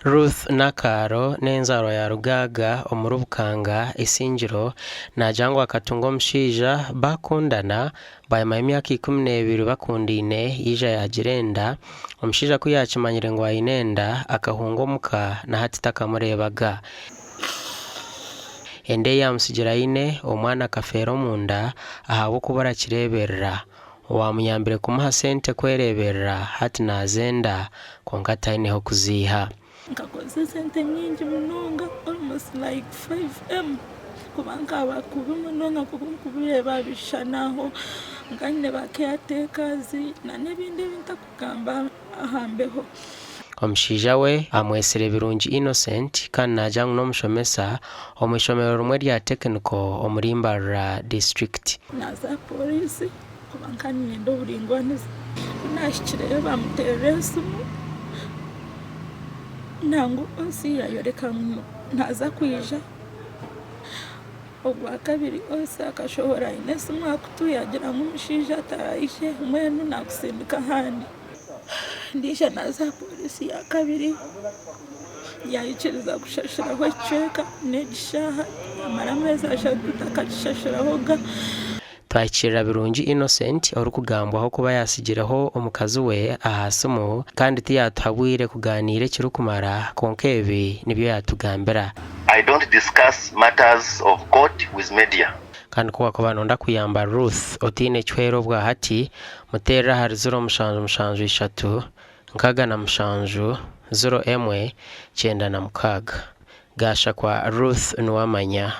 Ruth Nakaaro n'enzaarwa ya Rugaaga omuri Bukanga, Isingiro, naagira ngu akatunga omushaija baakundana bwanyima y'emyaka 12 bakundaine yaija yaagira enda. Omushaija ku yaakimanyire ngu aine enda akahunga omuka na hati takamureebaga. Enda ei yaamutsigira aine omwana akafeera omunda ahabw'okubura kireeberera. Owaamuyambire kumuha sente kwereeberera hati naazenda kwonka taine h'okuziiha. Nkakozesa esente nyingi munonga almost like 5M kuba nkaba kubi munonga nkoku orikubireeba aha bishushani aho nkaba nyine ba caretakers n'ebindi ebi ntakugamba aha mbeho. Omushaija we amwetsire Birungi Innocent kandi naagira ngu n'omushomesa omu ishomero rimwe rya tekiniko omuri Mbarara disiturikiti. Naaza aha pooriisi kuba nkaba niinyenda oburingwaniza. Ku naahikireyo baamuteerera esimu nangwa OC yaayoreka ngu naaza kwija. Ogwakabiri OC akashohora aine esimu aha kutu yaagira ngu omushaija taraije mbwenu naakusindika ahandi. Ndiija naaza aha pooriisi yakabiri yaikiriza kushashuraho ekicweka n'egi shaaha yamara ameezi ashatu takakishashurahoga. Twahikirira Birungi Innocent orikugambwaho kuba yaatsigireho omukazi we aha simu kandi tiyaatuha bwire kugaaniira ekirikumara kwonka ebi nibyo yaatugambira. I don't discuss matters of court with media. Kandi ku wakuba noyenda kuyamba Ruth otaine kihwera obwahati, muteerere ahari ziro mushanju mushanju ishatu 67 0 emwe 96. Gaashakwa Ruth Nuwamanya.